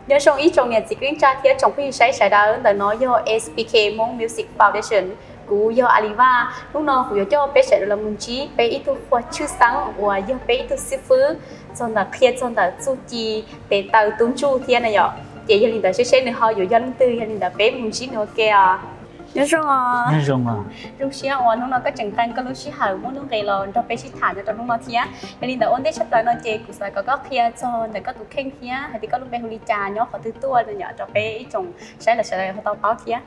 Nyob zoo ib tsoom niam txiv kwv tij neej tsa thiab tsoom phooj ywg saib sawv daws, ntawm no yog S P K Hmong Music Foundation. Kuv yog Aliva. Hnub no kuv yuav coj peb sawv daws los mus ntsib peb ib tug qhua tshwj xeeb uas yog peb ib tug xib fwb txog ntawm, qhia txog ntawm txuj ci tes taw tub ntsuj thiab na yom. Ces yog li ntawd seb seb nws ho yuav yog leej twg, yog li ntawd peb mus ntsib nws ua ke os. Nyob zoo os. Zoo siab uas hnub no koj tseem nqa koj lub sij hawm muaj nuj nqis los nrog peb sib tham nyob rau hnub no thiab. Yog li ntawd ua ntej tshaj plaws no ces kuv xav kom koj qhia txog ntawm koj tus kheej thiab hais tias koj lub npe hu li cas, nyob qhov twg tuaj no yom, rau peb ib tsoom saib los sawv daws ho tau paub thiab.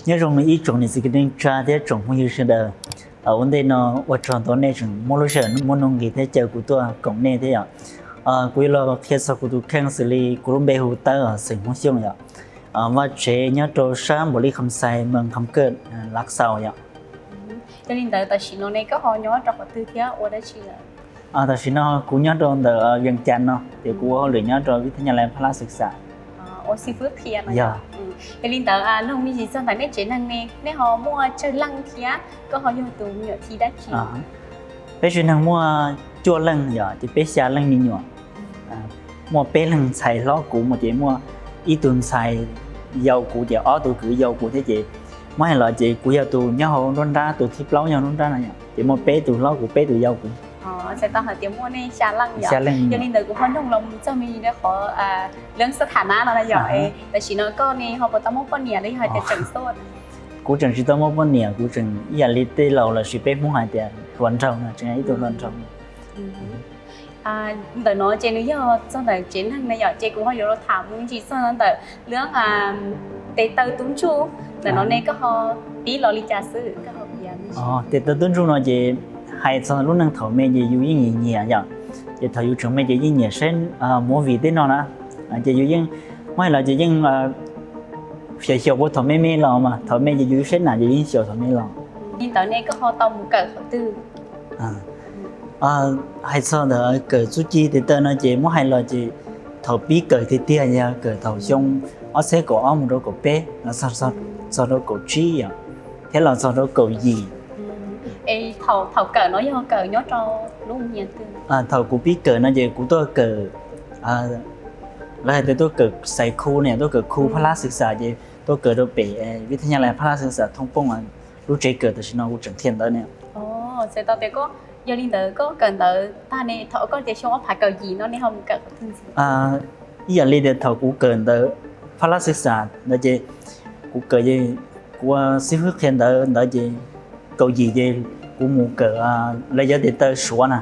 Nyob zoo ib tsoom niam txiv kwv tij neej tsa thiab tsoom phooj ywg sawv daws. Ua ntej no ua tsaug ntau nej tseem muaj lub sij hawm muaj nuj nqis thiab caw kuv tuaj koom nej thiab yom. Kuv yuav los qhia txog kuv tus kheej xws li kuv lub npe hu Tawb, xeem Hmoob Xyooj yom. Vaj tsev nyob rau sab Npaus Lis Kham Xais, moos Kham Kawj, Lav Xaus yom. Yog li ntawd tam sim no ne koj ho nyob rau qhov twg thiab ua dab tsi lawm? Tam sim no kuv nyob rau ntawm Vias Cas no, ces kuv ua hauj lwm nyob rau Vib Thab Nyab Laj Phab Laj Xwm Xam. Ua xib fwb qhia no yog. Yog li ntawd nug me ntsis txog ntawm nej tsev neeg ne, nej ho muaj tsawg leej thiab koj ho yog tus me nyuam thib dab tsi? Peb tsev neeg muaj cuaj leej yom, ces peb xya leej me nyuam. Muaj peb leeg ntxhais hlob kuv mus ces muaj ib tug ntxhais yau kuv ces ob tug kwv yau kuv thiab ces muab hais los ces kuv yog tus nyob hauv nruab nrab, tus thib plaub nyob hauv nruab nrab no yom, ces muaj peb tus hlob kuv peb tus yau kuv. Txhais tau hais tias muaj nej xya leej yom. Xya leej. Yog li ntawd kuv ho nug los mus txog me ntsis rau qhov lawv xab tham na no yom. Tam sim no koj ne ho puas tau muaj poj niam los yog hais tias tseem xwb? Kuv tseem tsis tau muaj poj niam, kuv tseem ib yam li tej laus lossis peb Hmoob hais tias hluas nraug no, tseem ib tug hluas nraug. Ntawm no ces nws yog txog ntawm tsev neeg na yom, ces kuv ho yuav los tham mus ntsis txog ntawm lub tes taw tub ntsuj ntawm no ne koj ho pib los li cas xwb? Tes taw tub ntsuj no ces hais txog lub neej thaum me ces yus yeej nyiam nyiam yom, ces thaum yus tseem me ces yeej nyiam saib movie tej no na, ces yus yeej, muab hais los ces yeej xyaum xyaum puag thaum me me los mas, thaum me ces yus saib nam ces yus yeej xyaum thaum me los. Li ntawd ne koj ho tau mus kawm qhov twg? Hais txog ntawm kawm txuj ci tes taw no ces muab hais los ces thaum pib kawm tiag tiag yog kawm thaum xyoo ob txhiab kaum ob mus rau kaum peb los txog rau kaum tsib yom, thiab los txog rau kaum yim. Es thaum kawm no yog kawm nyob rau lub niag twg? Thaum kuv pib kawm no ces kuv tuaj kawm, lawv hais tias tuaj kawm xais khu ne, tuaj kawm khu Phab Laj Xwm Xam ces tuaj kawm rau pem Vib Thab Nyab Laj Phab Laj Xwm Xam Thoob Pooj, lub tsev kawm tam sim no kuv tseem qhia ntawd ne. Txhais tau tias koj, yog li ntawd koj kawm ntawd tag ne, thaum koj tias xyoo ob phav kaum yim no nej ho mus kawm qhov twg ntxiv? Ib yam li tias thaum kuv kawm ntawd Phab Laj Xwm Xam ntawd ces kuv kawm, kuv ua xib fwb qhia ntawd ntawd ces kaum yim ces kuv mus kawm, lawv cov tes taw Suav na,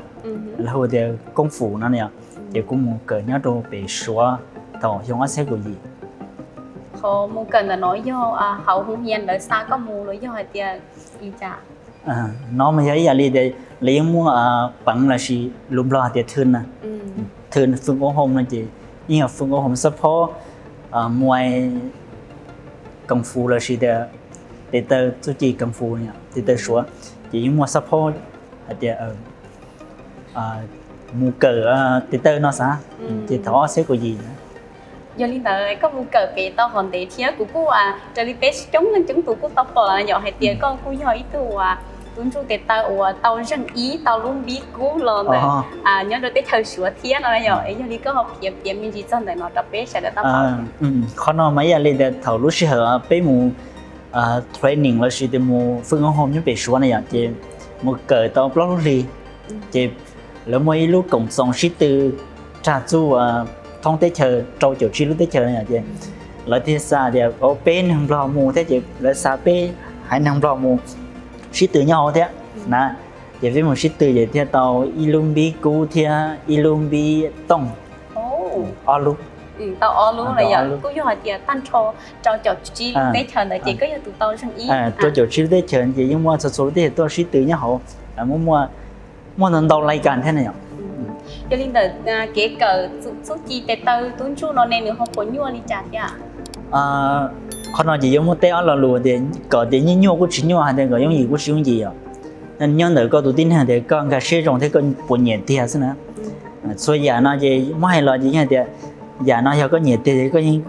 lawv hu tias koob fum no yom, ces kuv mus kawm nyob rau pem Suav thaum xyoo ob txhiab kaum yim. Qhov mus kawm ntawm no yog hauv hoo hias lawv xa koj mus los yog hais tias li cas? No mas yog ib yam li tias lawv yeej muaj peev lossis lus Nplog hais tias thw na, thw fwm ua hoo no ces yeej yog fwm ua hoo xab phob, muaj koos fus lossis tias tes taw txuj ci koos fus, tes taw Suav, ces yeej muaj xab phob hais tias mus kawm tes taw no xav, ces thaum ob txhiab kaum yim. Yog li ntawd koj mus kawm pem tau qhov ntev thiab kuv kuj, raws li peb coob leej coob tus kuj tau pom yom hais tias koj kuj yog ib tug tub ntsuj tes taw uas tau zeeg ib tau lub npib kub los ntawm nyob rau teb chaws Suav thiab no yom. Yog li koj ho piav piav me ntsis txog ntawm no rau peb sawv daws tau pom. Qhov no mas ib yam li tias thaum lub sij hawm peb mus training lossis tias mus fwm ua hoo nyob pem Suav na yom, ces mus kawm tau plaub lub hlis, ces lawv muaj ib lub koom txoos sib tw rag txuj thoob teb chaws rau caum tsib lub teb chaws no yom, ces lawv thiaj xa tias peb neeg Nplog mus thiab ces lawv xa peb haiv neeg Nplog mus sib tw nyob hauv thiab na, ces peb mus sib tw ces thiaj tau ib lub npib kub thiab ib lub npib tooj. Ob lub. Tau ob lub, kuj yog hais tias tag nrho rau caum tsib lub teb chaws ntawd ces koj yog tus tau zeeg ib. Rau caum tsib lub teb chaws ces yeej muaj txhua txhua lub teb chaws tuaj sib tw nyob hauv, muaj, muaj ntau ntau lais kas thiab na yom. Yog li ntawd kev kawm txuj ci tes taw tub ntsuj no ne nws ho puas nyuaj li cas thiab? Qhov no ces yuav muaj teb ob lo lus tias kom tias nyuaj nyuaj kuj tsis nyuaj, hais tias kom yooj yim kuj tsis yooj yim os. Nyob ntawm koj tus tib neeg tias koj nkag siab zoo thiab koj puas nyiam tiag xwb na. Txhua yam no ces muab hais los ces yeej hais tias yam no yog koj nyiam tiag ces koj yeej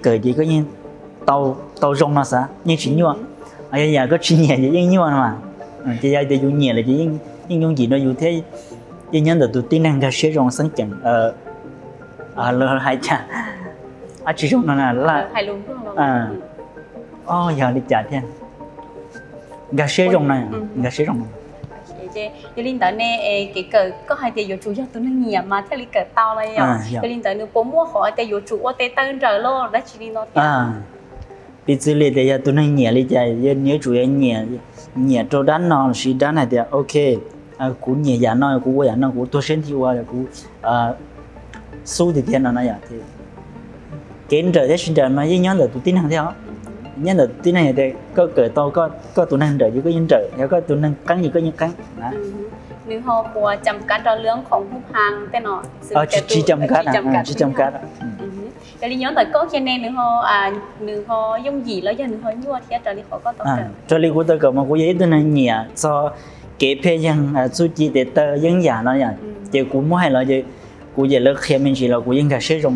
kawm ces koj yeej tau zoo no xav, yeej tsis nyuaj. Yog yam koj tsis nyiam ces yeej nyuaj no mas. Ces yog tias yus nyiam lawm ces yeej yooj yim rau yus thiab, yeej nyob ntawm tus tib neeg nkag siab zoo xeeb ceem, lawv hais cas, Ab, tsis zoo no na. Yog li cas thiab? Nkag siab zoo na, nkag siab zoo. Yog li ntawd ne, kev kawm koj hais tias yuav tsum yog tus neeg nyiam mas thiaj li kawm tau los yog? Yog li ntawd nws puas muaj qhov hais tias yuav tsum ua tes taw nrawm los dab tsi li no thiab? Piv txwv li tias yog tus neeg nyiam li cas nws yuav tsum yog nyiam, nyiam rau dab no lossis dab no hais tias ok, kuv nyiam yam no, kuv ua yam no, kuv tuag siab nthi ua, kuv xub tiag tiag no na yom. Kev nrawm thiab tsis nrawm mas yeej nyob ntawm tus tib neeg thiab os. Nyob ntawm tus tib neeg tias koj kawm tau koj tus neeg nrawm ces koj yeej nrawm, yog koj tus neeg qeeb ces koj yeej qeeb. Nws ho puas cam kav rau lub khoom hub hang tej no? Tsis cam kav, tsis cam kav. Yog li nyob ntawm koj kiag ne, nws ho yooj yim los yog nws ho nyuaj thiab raws li qhov koj tau kawm? Raws li kuv tau kawm mas kuv yog ib tug neeg nyiam txog kev phiaj yeeg, txuj ci tes taw yeeb yam no yom, ces kuv muab hais los ces kuv yeej lawv qhia me ntsis los kuv yeej nkag siab zoo,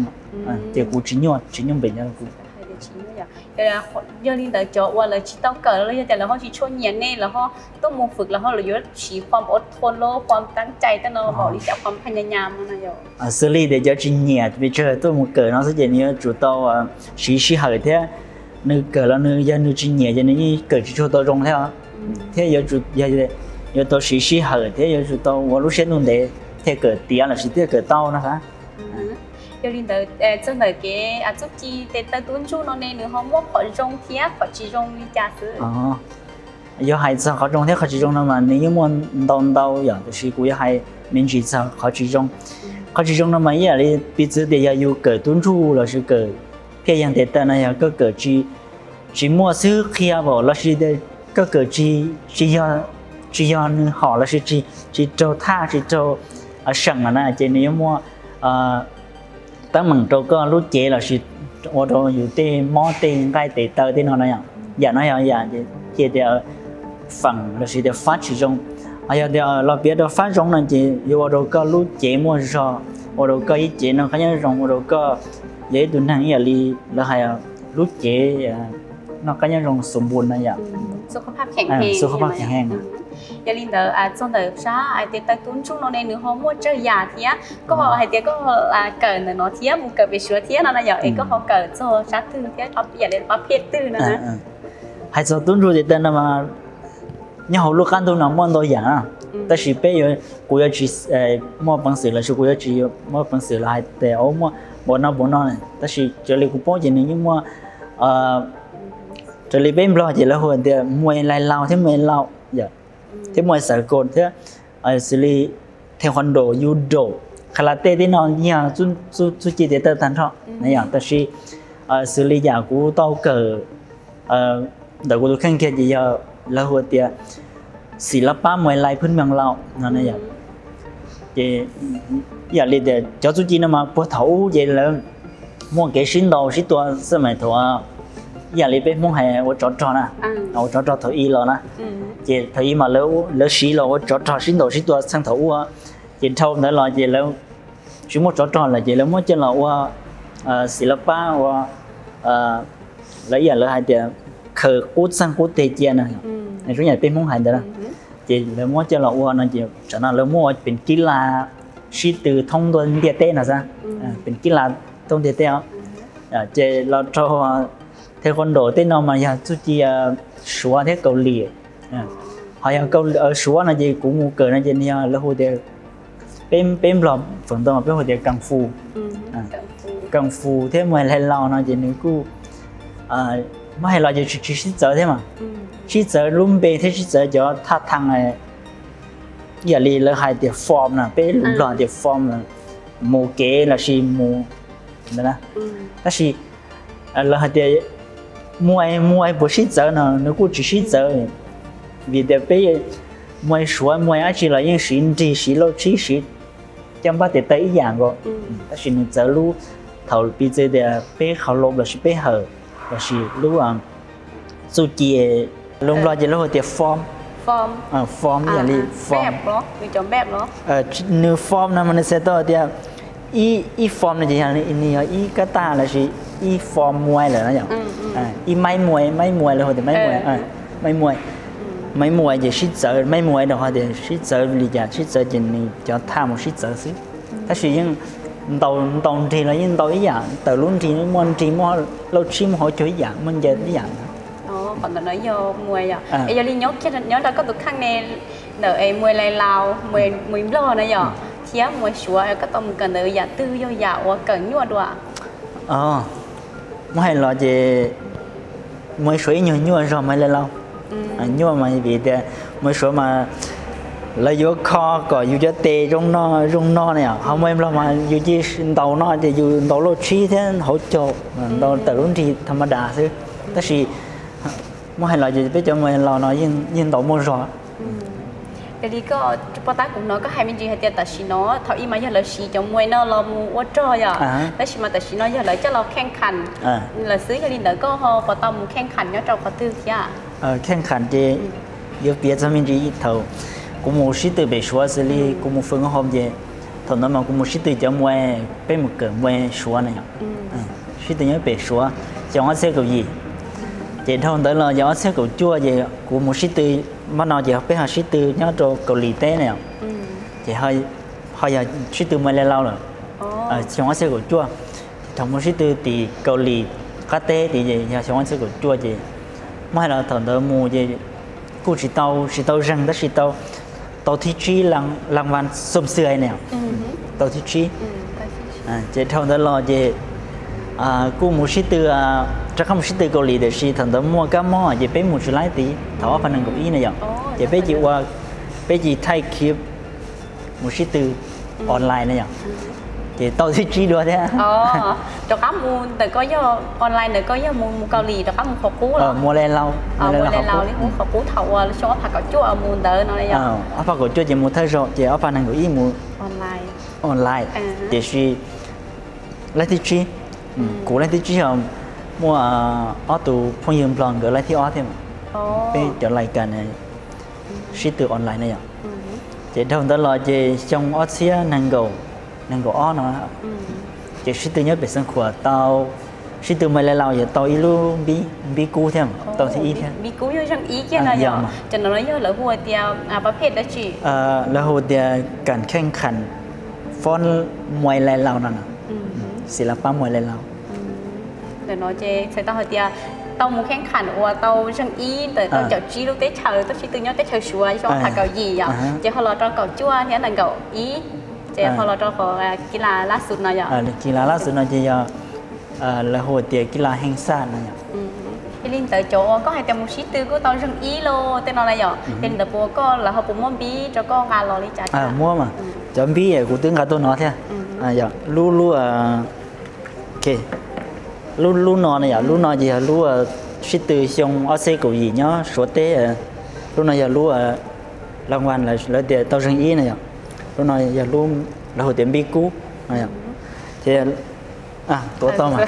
ces kuv tsis nyuaj, tsis nyuaj npe nyob kuv. Yog li ntawd cov uas lawv tsis tau kawm los yog tias lawv ho tsis tshua nyiam ne, lawv ho tuaj mus fwm los ho lawv yuav siv qhuam ua thua loj, qhuam teeb cai tej no, npaum li cas qhuam phaj nyas nyas no na yom? Xws li tias cov tsis nyiam pes tsawg tuaj mus kawm no xwb ces nws yuav tsum tau siv sij hawm thiab. Nws kawm los nws yog nws tsis nyiam ces nws yeej kawm tsis tshua tau zoo thiab. Thiab yuav tsum, yuav tau siv sij hawm thiab yuav tsum tau ua lub siab ntuj ntev thiaj kawm tiav lossis thiaj kawm tau no. Yog li ntawd txog ntawm kev txuj ci tes taw tub ntsuj no ne, nws ho muaj qhov zoo thiab qhov tsis zoo li cas xwb? Yog hais txog qhov zoo thiab qhov tsis zoo no mas nws yeej muaj ntau ntau yom, tiam sis kuv yuav hais me ntsis txog qhov tsis zoo. Qhov tsis zoo no mas ib yam li piv txwv tias yog yus kawm tub ntsuj lossis kawm phiaj yeeg tes taw no yog koj kawm tsis muaj xib hwb qhia lossis koj kawm tsis yog, tsis yog nws hom lossis tsis raug thaj tsis raug seem los na ces nws yuav muaj teeb meem rau koj lub cev lossis ua rau yus tej mob tej nqaij tes taw tej no na yom. Yam no yog yam cia tias feem lossis tias fab tsis zoo. Ho yog tias los piav rau fab zoo no ces yuav ua rau koj lub cev muaj zog, ua rau koj ib cev noj qab nyob zoo, ua rau koj yog ib tug neeg ib yam li lawv hais lub cev noj qab nyob zoo xu npu no yom. Xu kho phaj pheem heej. Yog li ntawd txog ntawm sab tes taw tub ntsuj no ne nws ho muaj tsawg yam thiab? Koj hais tias koj kawm ntawm no thiab mus kawm pem Suav thiab no na yom, es koj ho kawm txog sab twg thiab yam li pab phem twg no? Hais txog tub ntsuj tes taw no mas nyob hauv lub qab ntuj no muaj ntau yam, tab sis peb, kuv yuav tsis muaj peev xwm lossis kuv yuav tsis muaj peev xwm los hais tias muaj npaum no npaum no, tab sis raws li kuv paub ces nws yeej muaj, raws li peb Nplog ces lawv hu tias Muay Lais Laus thiab Muay Lais Laus, thiab Muay Xav Kos thiab, xws li Taekwondo, Judo, Karate tej no yog txuj ci tes taw tag nrho na yom. Tab sis xws li yam kuv tau kawm ntawm kuv tus kheej kiag ces yog lawv hu tias Xis Lab Pab Muay Lais Phwj Mees Laus no yom. Ces ib yam li tias cov txuj ci no mas puag thaum ub ces lawv muaj kev sib ntaus sib tua xwb mas thaum, ib yam li peb Hmoob hais ua tsov rog na, ua tsov rog thaum i los na, ces thaum i mas lawv siv los ua tsov rog sib ntaus sib tua txheej thaum ub, ces dhau ntawd los ces lawv tsis muaj tsov rog lawm ces lawv muab coj los ua xis lab pab ua, lawv ib yam lawv hais tias khaws qub txeeg qub teg cia na, zoo yam peb Hmoob hais ntawd na. Ces lawv muab coj los ua no ces tam no lawv muab ua peev kib las sib tw thoob ntua ntiaj teb no xwb, peev kib las thoob ntiaj teb os. Ces los rau taekwondo tej no mas yog txuj ci Suav thiab Kaus Lim. Ho yog Suav no ces kuv mus kawm no ces yog lawv hu tias, peb Nplog feem ntau mas peb hu tias kung fu, kung fu thiab Muay Lais Laus no ces nws kuj, Muay Lais Laus ces tsis sib txawv thiab mas, sib txawv lub npe thiab sib txawv cov thaj thaj, ib yam li lawv hais tias form na, peb lus Nplog tias form, mus kev lossis mus ntawd na. Tab sis lawv hais tias Muay, Muay puas sib txawv no nws kuj tsis sib txawv, vim tias peb Muay Suav Muay dab tsi los yeej siv nrig siv lauj tshib siv caj npab tes taw ib yam nkaus, tab sis nws txawv lub, thaum piv txwv tias peb qhov lo lossis peb hawm lossis lub txuj ci, lus Nplog ces lawv hu tias form, form ib yam li form, nws form no mas nws txhais tau tias ib form no ces yog nws yog ib kab tag lossis ib form Muay lawm no yom. Ib maib Muay, maib Muay lawv hu tias maib Muay, maib Muay, maib Muay ces sib txawv, maib Muay rau qhov tias sib txawv li cas, sib txawv ces nws cov thaj mus sib txawv xwb. Tab sis yeej ntaus ntaus nrig los yeej ntaus ib yam, tawm lub nrig muaj nrig, muaj lauj tshib, muaj hauv caug ib yam, muaj ncaws ib yam. Qhov ntawm no yog muas yom. Es yog li nyob nyob rau koj tus kheej ne, ntawm es muas Lais Laus, muas Nplog na yom, thiab muas Suav, koj tau mus kawm ntawd yam twg yog yam uas kawm nyuaj dua? Muab hais los ces muas Suav ib nyuag nyuaj zog muas Lais Laus. Nyuaj mas vim tias muas Suav mas lawv yuav kho kom yus cov tes zoo no zoo no na yom, ho muas Nplog mas yus cia ntaus no ces yus ntaus lauj tshib thiab hauv caug, ntaus tawm lub nrig tham ma das xwb. Tab sis muab hais los ces peb cov muas Lais Laus no yeej ntaus muaj zog. Yog li koj poj tab kuv hnov koj hais me ntsis hais tias tam sim no thaum ub mas yog lawv siv cov muas no los mus ua rog yom, tab sis mas tam sim no yog lawv coj los kheej khav lawm xwb, yog li ntawd koj ho puas tau mus kheej khav nyob rau qhov twg thiab? Kheej khav ces yuav piav txog me ntsis thaum kuv mus sib tw pem Suav xws li kuv mus fwm hau ces thaum ntawd mas kuv mus sib tw cov muas, peb mus kawm muas Suav na yom. Sib tw nyob pem Suav xyoo ob txhiab kaum yim. Ces dhau ntawd los yog ob txhiab kaum cuaj ces kuv mus sib tw, npaj no ces peb ho sib tw nyob rau Kaus Lim teb na yom. Ces ho yog sib tw muas Lais Laus lawm xyoo ob txhiab kaum cuaj. Thaum mus sib tw tim Kaus Lim qab teb tid ces yog xyoo ob txhiab kaum cuaj ces muab hais los thaum ntawd mus ces kuj tsis tau tsis tau zeeg tab sis tau tau thib tsib, laj vas xom xwm ne, tau thib tsib. Ces dhau ntawd los ces kuj mus sib tw, rov qab mus sib tw Kaus Lim tiam sis thaum ntawd muaj kab mob ces peb mus tsis laib tid thaum ob phav nees nkaum ib na yom. Ces peb cia ua, peb cia thaij khiv mus sib tw online na yom. Ces tau thib tsib dua thiab. Rov qab mus ntawm koj yog online ntawm koj yog mus mus Kaus Lim rov qab mus qhov qub los? Mus Lais Laus, mus Lais Laus qhov qub thaum uas xyoo ob phav kaum cuaj mus ntawd no yom. Ob phav kaum cuaj ces mus thawj zaug ces ob phav nees nkaum ib mus online. Tiam sis laib thib tsib, kuv laib thib tsib, muaj ob tug phooj ywg Nplog nkawd laib thib ob thiab. Peb cov lais kas sib tw online na yom. Ces dhau ntawd los ces xyoo ob txhiab nees nkaum, nees nkaum ob no ces sib tw nyob pem Xeev Khuam tau, sib tw muas Lais Laus yog tau ib lub npib kub thiab, tau thib ib thiab. Npib kub yog zeej ib kiag no yom. Cov no yog lawv hu tias pab phej dab tsi? Lawv hu tias kas kheej khav fob muas Lais Laus no, xis las pab muas Lais Laus. Ntawm no ces txhais tau hais tias tau mus kheej khav uas tau zeej ib ntawm tau caum tsib lub teb chaws, tau sib tw nyob teb chaws Suav xyoo ob phav kaum yim yom, ces ho los rau kaum cuaj thiab nees nkaum ib, ces ho los rau qhov kis las laj xus no yom. Kis las laj xus no ces yog lawv hu tias kis las heej xaj no yom. Yog li ntawd cov uas koj hais tias mus sib tw kuj tau zeej ib los tej no na yom, yog li ntawd puas koj lawv ho puas muab npib rau koj nqa los li cas? Muab mas, cov npib kuv twb nqa tuaj no thiab. Lub, lub, lub, lub no na yom, lub no ces yog lub sib tw xyoo ob txhiab kaum yim nyob Suav teb. Lub no yog lub laj vas lawv tias tau zeeg ib na yom. Lub no yog lub lawv hu tias npib kub no yom. Ces tuav tau mas.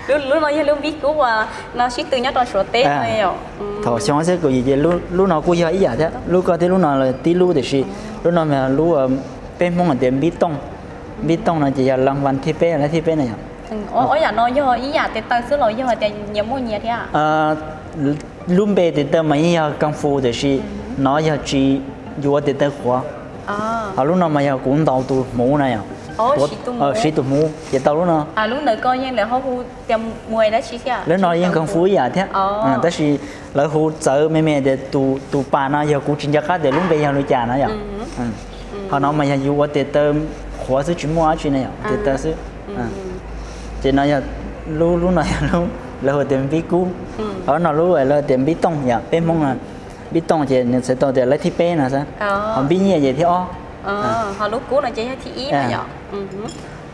Lub no yog lub npib kub uas no sib tw nyob rau Suav teb no yom. Thaum xyoo ob txhiab kaum yim ces lub no kuj yog ib yam thiab, lub koj thiab lub no tib lub tiam sis lub no mas lub peb Hmoob hais tias npib tooj. Npib tooj no ces yog laj vas thib peb, laj thib peb na yom. Ob yam no yog ib yam tes taw xwb los yog tias nyias muaj nyias thiab? Lub npe tes taw mas yeej yog kung fu tiam sis no yog tsis, yus ua tes taw qhuav. Ho lub no mas yog kuv ntaus tus hmuv na yom. Siv tus hmuv ces tau lub no. Lub no yeej kung fu ib yam thiab, tab sis lawv hu txawv me me tias tus pas no yog kuv tsis nco qab tias lub npe yog li cas na yom. Ho no mas yog yus ua tes taw qhuav xwb tsis muaj dab tsi na yom, tes taw xwb. Ces no yog lub, lub no yog lub lawv hu tias npib kub. Ho no lub lawv tias npib tooj yom, peb Hmoob npib tooj ces nws txhais tau tias lawv thib peb no xwb. Ho npib nyiaj ces thib ob.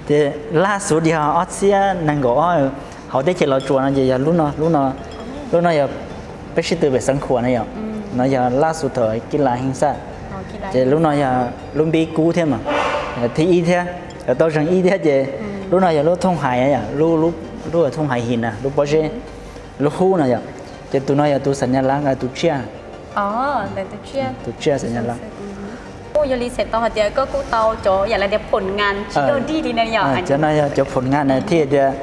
Ces laj xus yog ob txhiab nees nkaum ob, hauv teb chaws Los Tsuas no ces yog lub no, lub no, lub no yog peb sib tw pem Xeev Khuam na yom. No yog laj xus thaum kis las heej xaj. Ces lub no yog lub npib kub thiab mas, thib ib thiab, yog tau zeeg ib thiab ces lub no yog lub thooj hais yom, lub thooj hais him na, lub pob zeb, lub hub no yom. Ces tus no yog tus xam nyas lav, tus tsiaj, tus tsiaj xam nyas lav. Yog li txhais tau hais tias koj kuj tau cov yam li tias phom ngas tsis yog dig li na yom. Cov no yog cov phom ngas na thiaj tias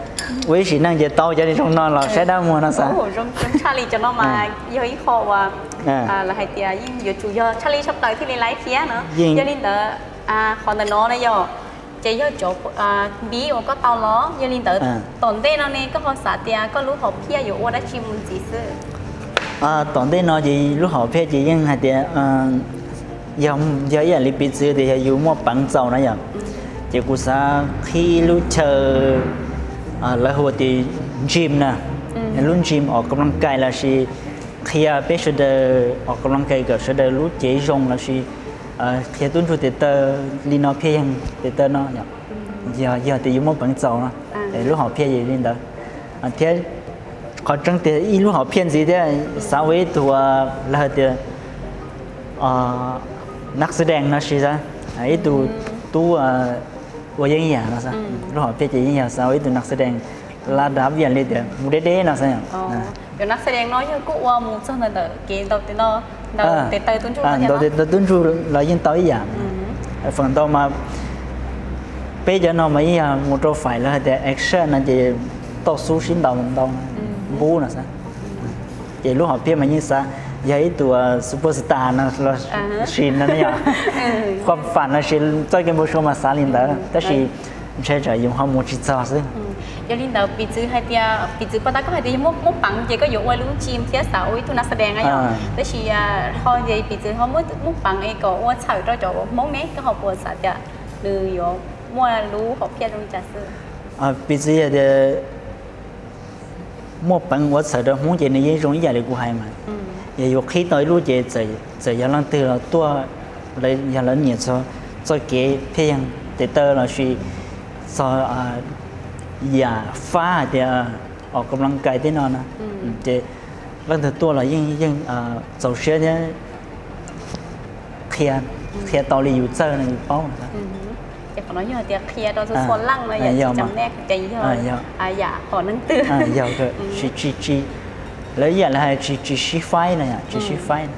ua ib sim neej ces tau cov zoo no los saib dab muag no xav. Zoo tshaj li cov no mas yog ib qho uas lawv hais tias yeej yuav tsum yog tshaj li tshaj plaws thiaj li laib thiab no. Yog li ntawd qhov ntawm no na yom, Ces yog cov npib uas koj tau los. Yog li ntawd, tom ntej no ne koj ho xav tias koj lub hom phiaj yuav ua dab tsi mus ntxiv xwb? Tom ntej no ces lub hom phiaj ces yeej hais tias, yog, yog ib yam li piv txwv tias yog yus muaj peev txaus na yom, ces kuv xav qhib ib lub chaw lawv hu tias gym na, lub gym ออกกำลังกาย lossis qhia peb sawv daws ออกกำลังกาย kom sawv daws lub cev zoo lossis qhia tub ntsuj tes taw li no, phiaj yeeg tes taw no, yog, yog tias yus muaj peev txaus no, lub hom phiaj yog li ntawd. Thiab qhov tseeb tiag ib lub hom phiaj ntxiv thiab, xav ua ib tug, lawv hais tias nab xwb dees no sis, ib tug tub ua yeeb yam no. Lub hom phiaj ces yeej yog xav ua ib tug nab xwb dees, lab dav ib yam li tias mus deb deb no xwb. Cov nab xwb dees no yog kuj ua mus txog ntawm kev ntaus tes taw tub ntsuj, ntaus tes taw tub ntsuj los yeej tau ib yam. Feem ntau mas peb cov no mas yeej yog mus rau faim lawv hais tias action no ces tau xub sib ntaus ntau, npub no xwb. Ces lub hom phiaj mas yeej xav yog ib tug superstar no lossis no ne yom, khuam fam lossis txoj kev npau suav mas xav li ntawd tab sis ntshai tsam yus ho mus tsis txog xwb. Yog li ntawd piv txwv hais tias, piv txwv pom tas koj hais tias yog muaj peev ces koj yuav ua lub gym thiab xav ua ib tug nab xwb dees na yom, tab sis ho piv txwv ho muaj peev es kom ua txhawm rau cov Hmoob ne, koj ho puas xav tias nws yuav muaj lub hom phiaj zoo li cas xwb? Piv txwv yog tias muaj peev ua txhawm rau Hmoob ces nws yeej zoo ib yam li kuv hais mas. Yog yuav qhib tau ib lub ces txawm yog leej twg los tuaj, yog lawv nyiam txog txoj kev phiaj yeeg tes taw lossis txog yam fab hais tias ออกกำลังกาย tej no na, ces leej twg tuaj los yeej, yeej txaus siab thiab qhia, qhia tau li yus txawj no yus paub no. Ces qhov no yog tias qhia rau txhua txhua leej no, yog ces yog yam hom neeg twg, lawv ib yam li hais tsis, tsis sib faib no, tsis sib faib.